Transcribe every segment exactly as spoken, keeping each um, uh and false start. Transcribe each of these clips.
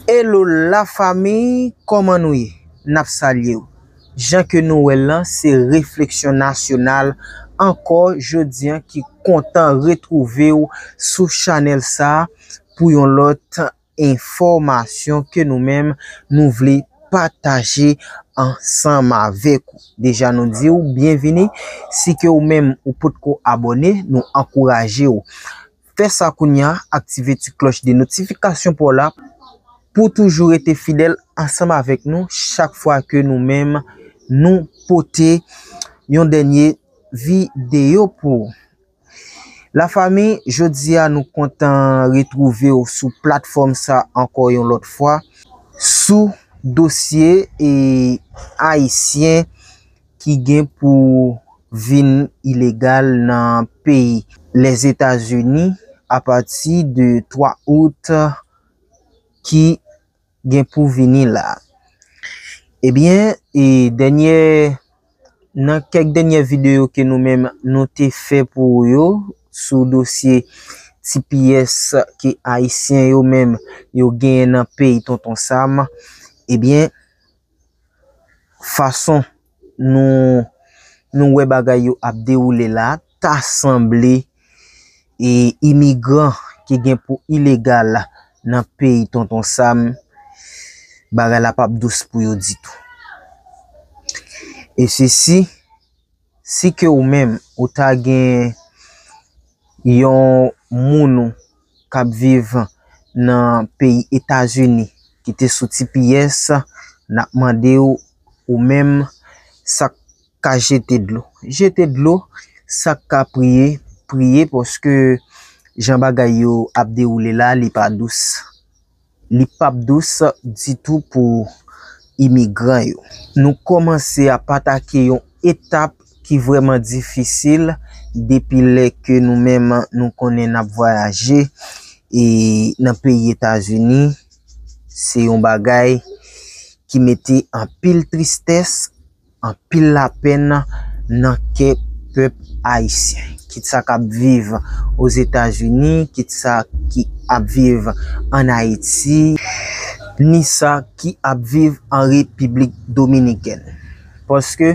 Hello la fami, kòman nou ye? N ap salye w. Jan ke nou wè l lan, se Refleksyon Nasyonal ankò jodi a ki kontan retwouve w sou chanèl sa a pou yon lòt enfòmasyon ke nou menm nou vle pataje ansanm avèk ou. Deja nou di w byenvini. Si ke ou menm ou potko abòne, nou ankouraje w. Fè sa kounye a, aktive ti klòch de notifikasyon pa w la pou toujou rete fidèl ansanm avèk nou chak fwa ke nou menm nou pote yon dènye videyo pou ou. Lafanmi, jodi a nou kontan retwouve w sou platfòm sa ankò yon lòt fwa sou dosye e ayisyen ki gen pou vin ilegal nan peyi Lèzetazini apati de twa out ki gen pou vini la. Ebyen, e dènyè, nan kèk dènyè videyo ke nou menm nou te fè pou ou yo sou dosye T P S ke ayisyen yo menm yo genyen nan peyi Tonton Sam, ebyen, fason nou, nou wè bagay yo ap dewoule la, ta sanble e imigran ki gen pou ilegal nan peyi Tonton Sam, bagay la p ap dous pou yo ditou. E se si, si ke ou menm, ou ta gen yon moun ou k ap viv nan peyi Etazini ki te sou T P S, n ap mande w, ou menm, sa k ka jete dlo, jete dlo, sa k ka priye, priye, paske jan bagay yo ap dewoule la, li pa dous. Li p ap dous ditou pou imigran yo. Nou kòmanse ap atake yon etap ki vrèman difisil depi lè ke nou menm nou konnen n ap vwayaje e nan peyi Etazini. Se yon bagay ki mete anpil tristès, anpil lapenn nan kè pèp ayisyen, kit sa k ap viv Ozetazini, kit sa ki ap viv ann Ayiti, ni sa ki ap viv an Repiblik Dominikèn. Paske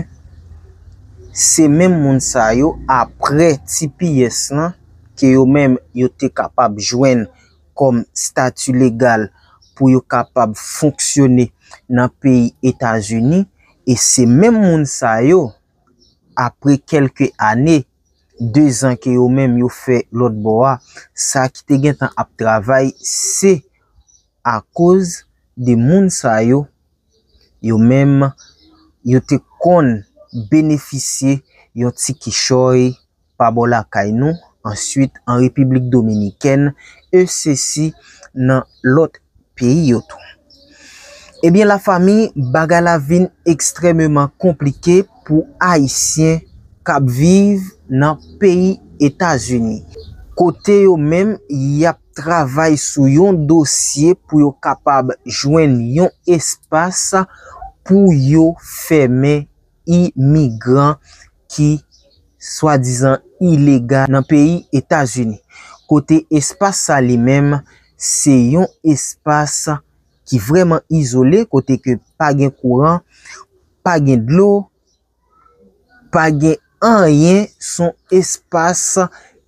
se menm moun sa yo, apre T P S lan, ke yo menm yo te kapab jwenn kòm stati legal pou yo kapab fonksyone nan peyi Etazini. E se menm moun sa yo, apre kèlke ane, dezan ke yo menm yo fè lòt bò a, sa ki te gentan ap travay, se akoz de moun sa yo, yo menm, yo te konn benefisye yon ti kichòy pa bò lakay nou, answit an Repiblik Dominikèn, e sesi nan lòt peyi yo tou. Ebyen, lafanmi, bagay la vin ekstrèmeman konplike pou Ayisyen k ap viv nan peyi Etazini, kote yo menm y ap travay sou yon dosye pou yo kapab jwenn yon espas pou yo fèmen imigran ki swadizan ilegal nan peyi Etazini. Kote espas sa li menm, se yon espas ki vrèman izole, kote ke pa gen kouran, pa gen dlo, pa gen anyen, se yon espas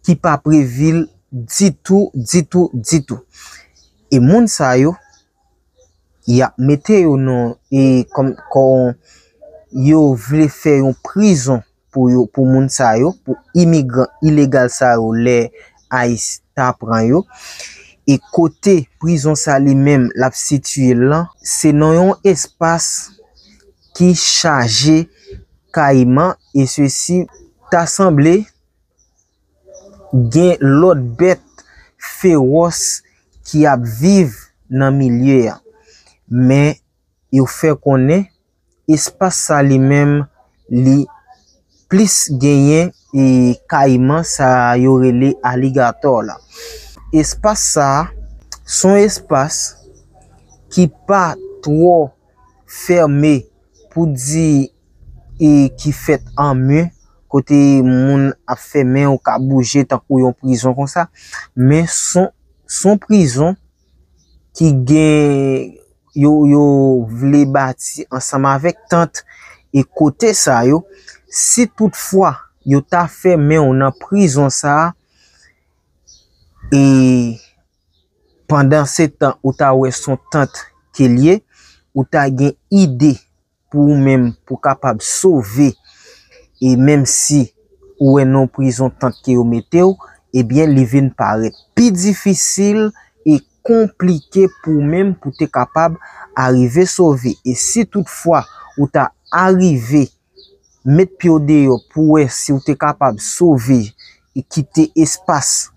ki pa pre vil ditou, ditou, ditou. E moun sa yo, y ap mete yo nan, e kòm, kòm yo vle fè yon prizon pou yo, pou moun sa yo, pou imigran ilegal sa yo, lè ICE ta pran yo. E kote prizon sa li menm l ap sitiye l lan, se nan yon espas ki chaje kayiman, e sesi ta sanble gen lòt bèt fewòs ki ap viv nan milye a. Men yo fè konnen espas sa li menm, li plis genyen e kayiman sa yo rele aligatò la. Espas sa, se yon espas ki pa twò fèmen pou di e ki fèt an mi, kote moun ap fèmen ou ka bouje tankou yon prizon konsa, men se yon, se yon prizon ki gen yo, yo vle bati ansanm avèk tant, e kote sa yo, si toutfwa yo ta fèmen w nan prizon sa a, e pandan se tan ou ta wè s on tant ke l ye, ou ta gen ide pou ou menm pou kapab sove, e menm si ou wè nan prizon tant ke yo mete w, ebyen li vin parèt pi difisil e konplike pou ou menm pou te kapab arive sove. E si toutfwa ou ta arive met pye w deyò pou wè si w te kapab sove e kite espas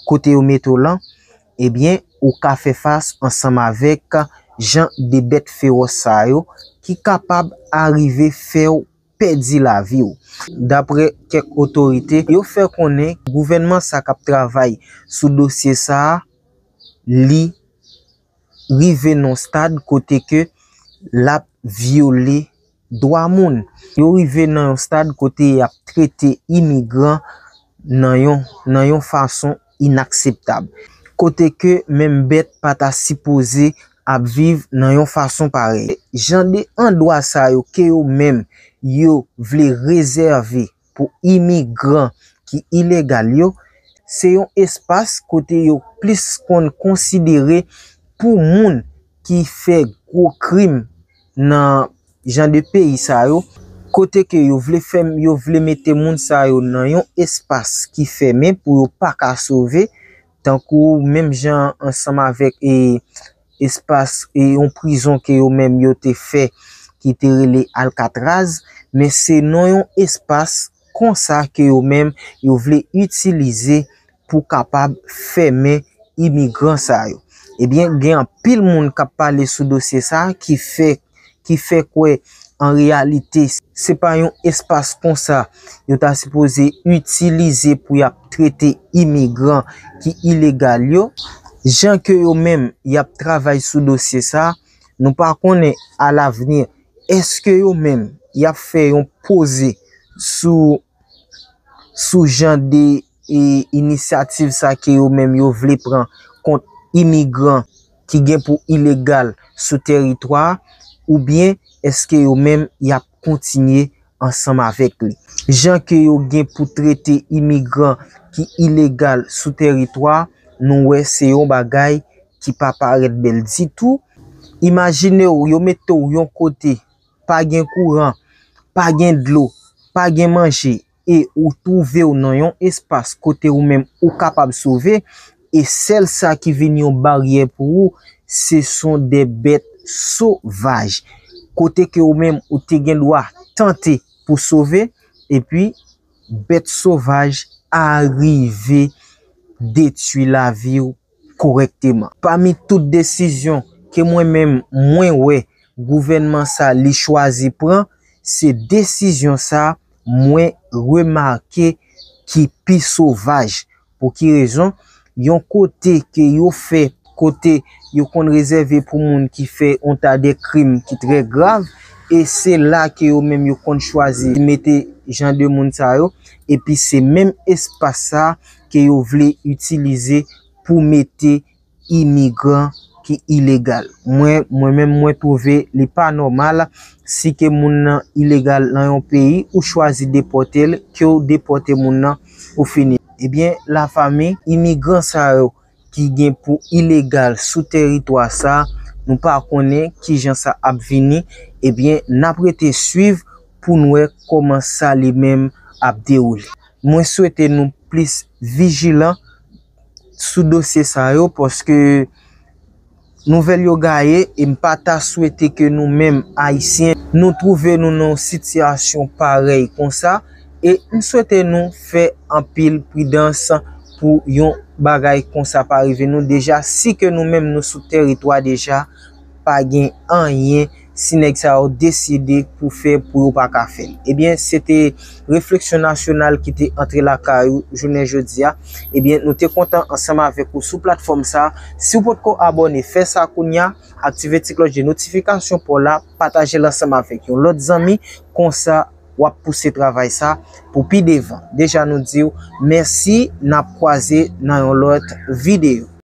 kote yo mete w lan, ebyen ou ka fè fas ansanm avèk jan de bèt fewòs sa yo ki kapab arive fè w pèdi lavi w. Daprè kèk otorite, yo fè konnen gouvènman sa k ap travay sou dosye sa a, li rive nan yon stad kote ke l ap vyole dwa moun. Yo rive nan yon stad kote y ap trete imigran nan yon, nan yon fason inakseptab. Kote ke menm bèt pa ta sipoze ap viv nan yon fason parèy. Jan de andwa sa yo ke yo menm yo vle rezève pou imigran ki ilegal yo, se yon espas kote yo plis konn konsidere pou moun ki fè gwo krim nan jan de peyi sa yo, kote ke yo vle fè, yo vle mete moun sa yo nan yon espas ki fèmen pou yo pa ka sove, tankou menm jan ansanm avèk, e, espas, e, yon prizon ke yo menm yo te fè ki te rele Alcatraz, men se non yon espas konsa ke yo menm yo vle itilize pou kapab fèmen imigran sa yo. Ebyen, gen anpil moun k ap pale sou dosye sa a ki fè, ki fè kwè an reyalite se pa yon espas konsa yo ta sipoze itilize pou y ap trete imigran ki ilegal yo. Jan ke yo menm y ap travay sou dosye sa a, nou pa konnen alavni èske yo menm y ap fè yon poze sou, sou jan de, e, inisyativ sa ke yo menm yo vle pran kont imigran ki gen pou ilegal sou tèritwa a, oubyen èske yo menm y ap kontinye ansanm avèk li? Jan ke yo gen pou trete imigran ki ilegal sou tèritwa a, nou wè se yon bagay ki pa parèt bèl ditou. Imajine w, yo mete w yon kote, pa gen kouran, pa gen dlo, pa gen manje, e ou twouve w nan yon espas kote ou menm ou kapab sove, e sèl sa ki vin yon baryè pou ou, se son de bèt sovaj. Kote ke ou menm ou te gen dwa tante pou sove, epi bèt sovaj arive detwi lavi w korèkteman. Pami tout desizyon ke mwen menm mwen wè gouvènman sa li chwazi pran, se desizyon sa mwen remake ki pi sovaj. Pou ki rezon? Yon kote ke yo fè, kote yo konn rezève pou moun ki fè yon ta de krim ki trè grav, e se la ke yo menm yo konn chwazi mete jan de moun sa yo, epi se menm espas sa ke yo vle itilize pou mete imigran ki ilegal. Mwen, mwen menm, mwen twouve li pa nòmal si ke moun nan ilegal nan yon peyi, ou chwazi depòte l, ke w depòte moun nan, ou fini. Ebyen, lafanmi, imigran sa yo ki gen pou ilegal sou tèritwa sa, nou pa konnen kijan sa ap vini. Ebyen, n ap rete swiv pou n wè kòman sa li menm ap dewoule. Mwen swete nou plis vijilan sou dosye sa yo, paske nouvèl yo gaye, e m pa ta swete ke nou menm Ayisyen, nou twouve nou nan yon sitiyasyon parèy konsa, e m swete nou fè anpil pridans pou yon bagay konsa pa rive nou deja, si ke nou menm nou sou tèritwa deja, pa gen anyen si nèg sa yo deside pou fè pou yo pa ka fè l. Ebyen, se te refleksyon nasyonal ki te antre lakay ou jounen jodi a. Ebyen, nou te kontan ansanm avèk ou sou platfòm sa. Si w potko abòne, fè sa kounye a, aktive ti klòch de notifikasyon pa w la, pataje l ansanm avèk yon lòt zanmi, konsa w ap pouse travay sa pou pi devan. Deja nou di w mèsi, n ap kwaze nan yon lòt videyo.